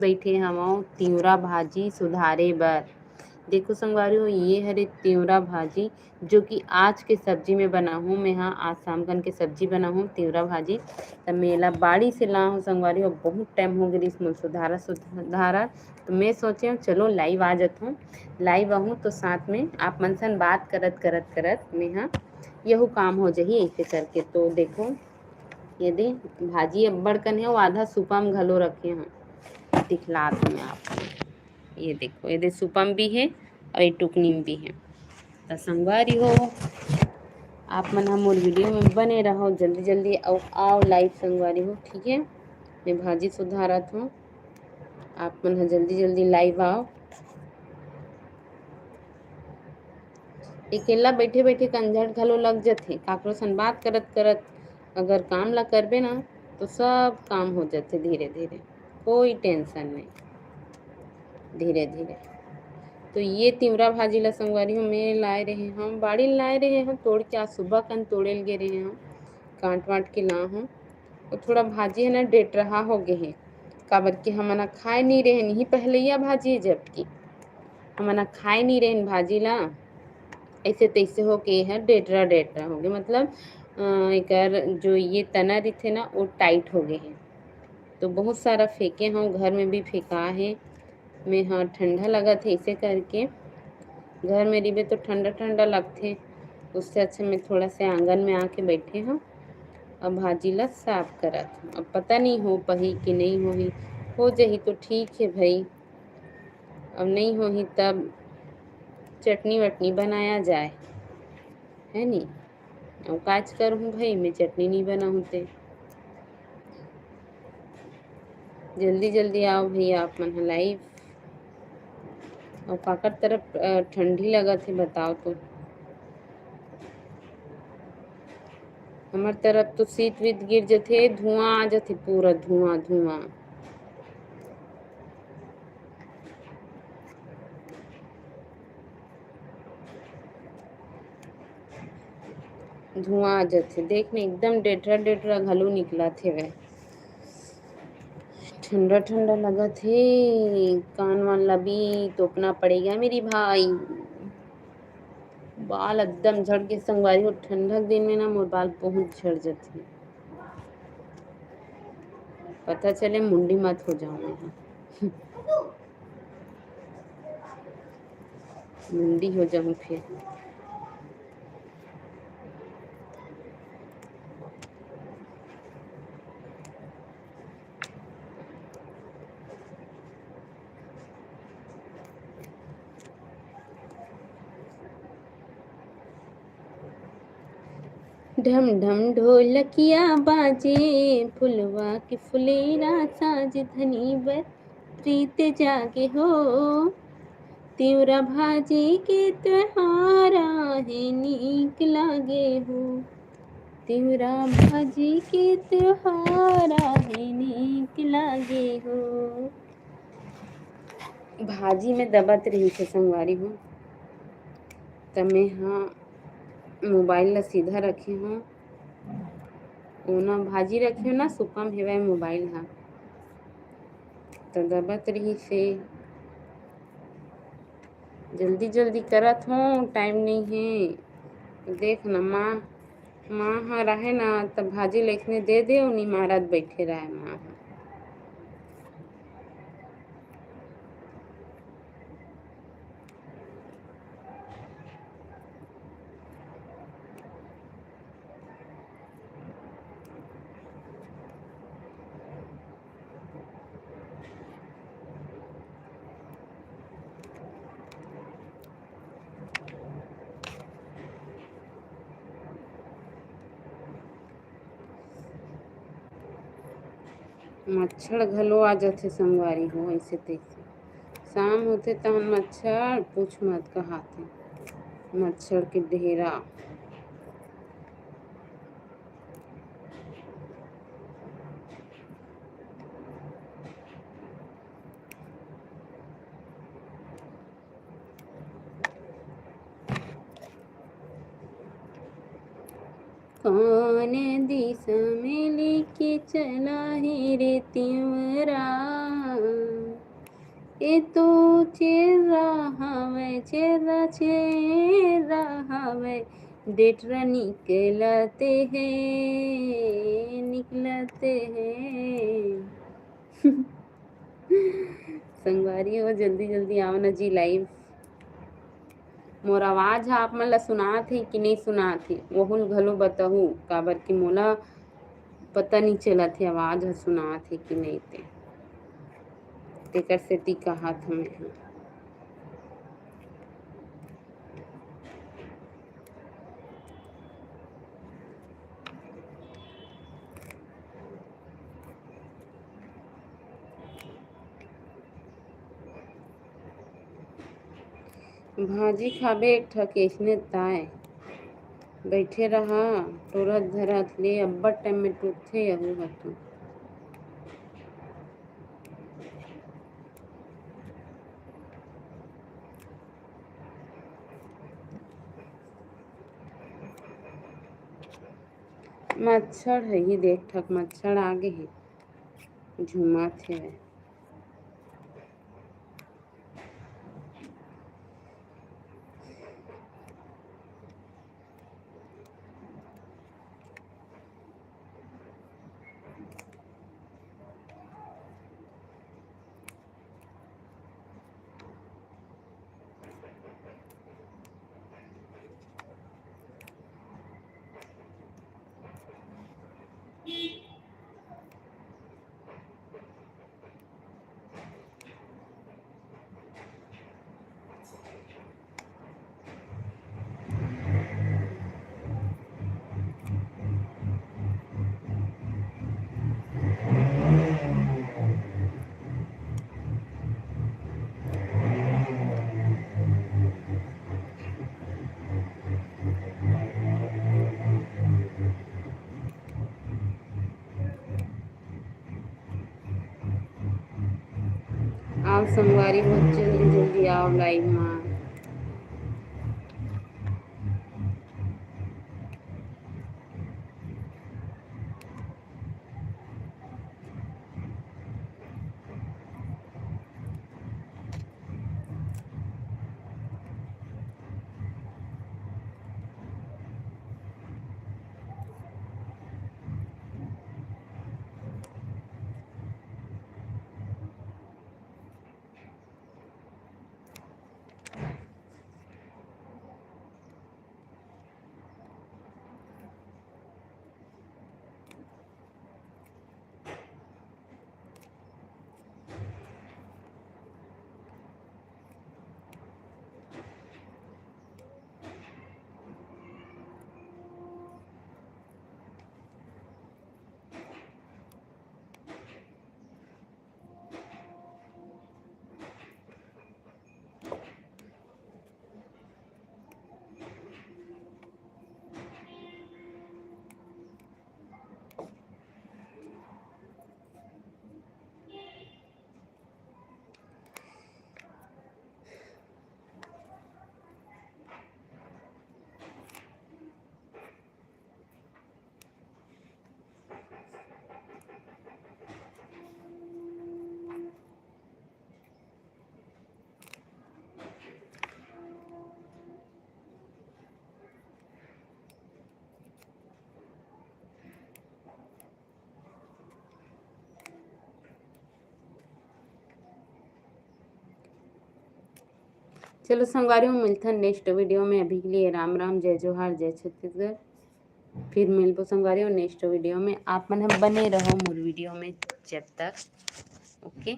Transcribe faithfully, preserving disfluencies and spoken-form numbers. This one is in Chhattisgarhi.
बइठे हवं तिंवरा भाजी सुधारे बर। देखो संगवारी हो, ये हरे तिंवरा भाजी, जो कि आज के सब्जी में बनाहूँ मैं हा। आज शाम कन के सब्जी बनाहूँ तिंवरा भाजी। त मैं एला बाड़ी से लाहूँ संगवारी हो, बहुत टाइम हो गे रिहिस मोला सुधारा सुधारा। तो मैं सोचे हूँ चलो live आ जात हूँ, live आहूँ तो साथ में आप मन सन बात करत करत करत मैं हा यहू काम हो जाही ऐसे करके। तो देखो ये दे भाजी अब्बड़ कन हे, अउ आधा सुपा म घलो रखे हूँ दिखलात हूँ मैं आप। ये देखो, ये दे सुपा म भी हे अउ ये टुकनी म भी हे। त संगवारी हो, आप मन ह मोर video में बने रहो, जल्दी जल्दी अउ आओ live संगवारी हो, ठीक है। मैं भाजी सुधारत हूँ, आप मन ह जल्दी जल्दी live आओ। अकेला बइठे बइठे कंझट घलो लग जथे, काकरो सन बात करत करत अगर काम ला करबे ना, तो सब काम हो जथे धीरे धीरे, कोई tension नहीं, धीरे धीरे। तो ये तिंवरा भाजी ला संगवारी हो, मैं लाए रहे हूँ, बाड़ी लाए रहे हूँ, तोड़ के आज सुबह कन तोड़े ल गे रहे हूँ, काट वाट के ला हूँ। वो थोड़ा भाजी है ना डेटरहा हो गे हे, काबर कि हमन ह खाए नहीं रहेन, इही पहलैया भाजी हे, जबकि हमन ह खाए नहीं रहेन भाजी ला, ऐसे तैसे होके ये ह डेटरा डेटरा हो गे, मतलब अ, एकर जो ये तना रहिथे ना वो tight हो गे हे। तो बहुत सारा फेंके हूँ, घर में भी फेंका हे। मैं हा ठंडा लगत हे ऐसे करके, घर में रहिबे तो ठंडा ठंडा लगथे, उससे अच्छा मैं थोड़ा से आंगन में आके बैठे हूँ। अब भाजी ला साफ करत हूँ, अब पता नहीं हो पाही कि नहीं होही, हो जाही तो ठीक है भाई, अब नहीं होही तब चटनी वटनी बनाया जाए, है नी? अउ काच करहूँ भाई, मैं चटनी नहीं बनाहूँ ते। जल्दी जल्दी आओ भैया आप मन ह live। अउ काकर तरफ अ, ठंडी लगत हे बताओ तो। हमर तरफ तो शीत वीत गिर जथे, धुआं आ जथे, पूरा धुआं धुआं। धुआं आ जथे, देख ने एकदम डेटरा डेटरा घलो निकलत हेवय। ठंडा ठंडा लगत हे, कान वान ला भी तोपना पड़ेगा मेरी भाई। बाल एकदम झड़ के संगवारी हो, ठंडा के दिन में ना मोर बाल बहुत झड़ जथे, पता चले मुंडी मत हो जाऊं मैं हा। मुंडी हो जाऊं फिर। ढम ढम ढोलकिया बाजे, फुलवा के फुलेरा साज धनी बर प्रीत जागे हो। तिवरा भाजी के त्योहार आहे नीक लागे हो। तिवरा भाजी के त्योहार आहे नीक लागे हो। भाजी में दबत रहिस हे संगवारी हो, त मैं हा मोबाइल ला सीधा रखे हूँ। ओना भाजी रखे हूँ ना, सुपा म हेवय मोबाइल हा, त दबत रहिस हे। जल्दी जल्दी करत हूँ, टाइम नहीं है। देख ना, माँ, माँ हा रहे ना, त भाजी लेखने दे दे, निमारत बैठे रहे माँ हा। मच्छर घलो आ जाथे संगवारी हो, ऐसे तैसे। शाम होथे तहन मच्छर पूछ मत कहाथे, मच्छर के डेरा। कौन दिशा में लेके चला है रे तिवरा? ए तो चेरा हवय, चेरा, चेरा हवय, डेटरा निकलते हे, निकलते हे। संगवारी हो, जल्दी जल्दी आओ ना जी live। मोर आवाज ह आप मन ला सुनात हे कि नई सुनात हे, वहू ल घलो बताहू, काबर कि मोला पता नई चलत हे आवाज ह सुनात हे कि नई ते, तेकर सेती कहत हंव मैं ह। भाजी खाबे एक ठक अइसने ताय। बइठे रहा, टोरत धरत ले अब्बड़ टाइम में टूटथे यहू ह तो। मच्छर हे ही देख ठक, मच्छर आगे हे, झूमत हे। आओ संगवारी हो, जल्दी जल्दी आओ live मा। चलो संगवारी हो, मिलथन next video में। अभी के लिए राम राम, जय जोहार, जय छत्तीसगढ़। फिर मिलबो संगवारी हो next video में। आप मन ह बने रहो मोर video में जब तक। OK।